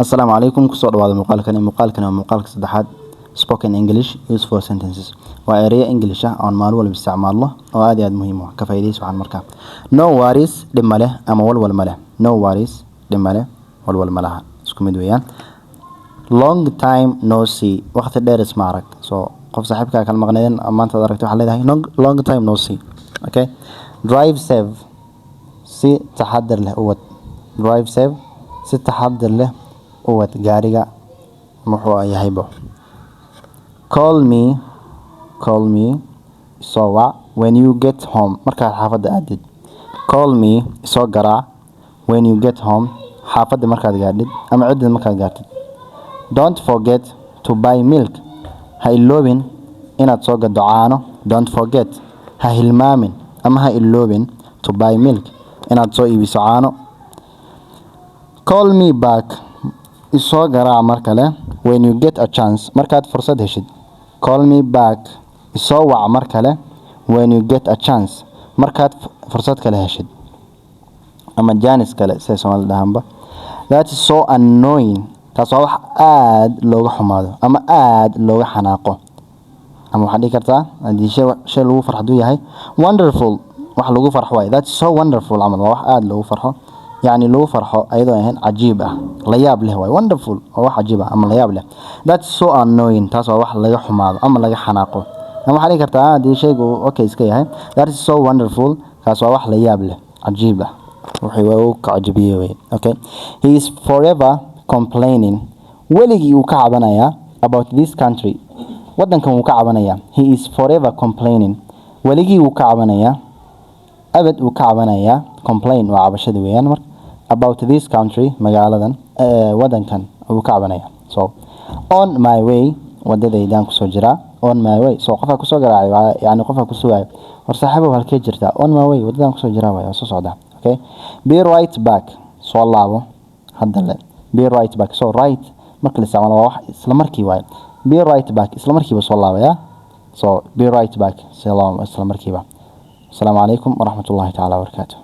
Assalaamu calaykum. Kusoo dhawaada muuqaalkani. Muuqaalkani waa muuqaalka saddexaad, spoken English useful sentences. Waa ereyo English ah oon maalin walba isticmaalno oo aad iyo aad muhiim u ah. Ka faa'iidaysi waxaan markaa. No worries, dhib ma leh ama walwal ma leh. No worries, dhib ma leh, walwal ma laha, isku mid weeyaan. Long time no see, waqti dheer isma arag. So qof saaxiibkaa kala maqnaydeen maanta aad aragtay, waxaad leedahay "Long, long time no see." Okay. Drive safe, si taxadar leh u wad. Drive safe, si taxadar leh u wad gaariga muxuu yahaybo. Call me, call me, isoo wac, when you get home, markaad xaafadda aadid. Call me, isoo garaac, when you get home, xaafadda markaad gaadhid ama cidda markaad gaartid. Don't forget to buy milk, ha iloobin inaad soo gado caano. Don't forget, ha hilmaamin ama ha iloobin, to buy milk, inaad soo iibiso caano. Call me back, isoo garaac mar kale, when you get a chance, markaad fursad heshid. Call me back, isoo wac mar kale, when you get a chance, markaad fursad kale heshid ama jaanis kale, siday Soomaalida dhahaanba. That is so annoying, taas waa wax aad looga xumaado ama aad looga xanaaqo. Ama waxaad dhihi kartaa haddii shay lagu farxo hadduu yahay, wonderful, wax lagu farxo waaye. That's so wonderful camal waa wax aad loogu farxo, yacni lagu farxo ayadoo ahayn, cajiib ah, la yaab leh waaye. Wonderful waa wax cajiib ah ama la yaab leh. That's so annoying, taas waa wax laga xumaado ama laga xanaaqo. Ama waxaad dhihi kartaa haddii shaygu uu okay iska yahay, that is so wonderful, kaas waa wax la yaab leh, cajiib ah, wuxuu waa uu ka cajabiyey wey. Okay. He is forever complaining, weligii uu ka cabanayaa, about this country, wadankan wuu ka cabanayaa. He is forever complaining, weligii wuu ka cabanayaa, abad uu ka cabanayaa. Complain waa cabashada weeyaan. Marka about this country, magaaladan, wadankan uu ka cabanaya. So on my way, wadadaydaan kusoo jiraa. On my way. So qofaa kusoo garaacay yani qofaa ku sugaayo: "War saaxiibow, halkee jirtaa?" "On my way, wadadaan kusoo jiraa waay, waa soo socdaa." Okay. Be right back, soo laabo hadda le. Be right back. So right marka la isticmaalo waa wax isla markii waaye. Be right back, isla markiiba soo laabaya. So be right back, isla markiiba. Asalaamu calaykum waraxmatullahi tacaala wabarakaatu.